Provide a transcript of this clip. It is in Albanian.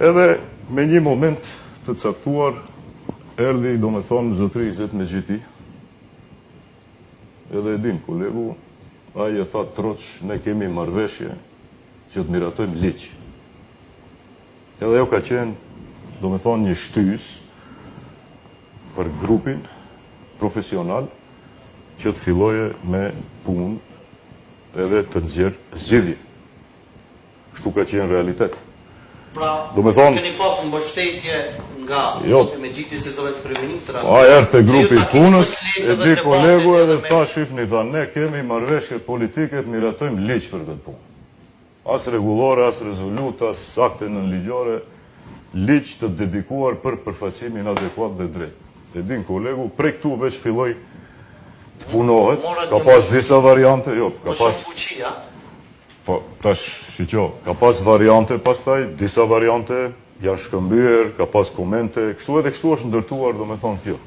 Edhe me një moment të caktuar erdhi, domethonë, zotri Izet Mexhiti, edhe e din kolegu, ai e tha troç, ne kemi marrëveshje që të miratojmë ligj. Edhe ajo ka qenë, domethonë, një shtysë për grupin profesional që të filloje me punë edhe të nxjerrë zgjidhje. Kështu ka qenë realitet. Pra, Domethonë, keni pasur mbështetje nga jo, zoti Mexhiti si zëvendëskryeministër apo? Ai erdhi te grupi i punës, e di kolegu edhe tha shifni tha ne kemi marrëveshje politike të miratojmë ligj për këtë punë. As rregullore, as rezolutë, as akte nënligjore, ligj të dedikuar për përfaqësimin adekuat dhe drejtë. E din kolegu, prej këtu veç filloi të punohet, ka pas disa variante, jo, ka pas... Po, tash, shiqo, ka pas variante pastaj, disa variante janë shkëmbyer, ka pas komente, kështu edhe kështu është ndërtuar, domethonë kjo.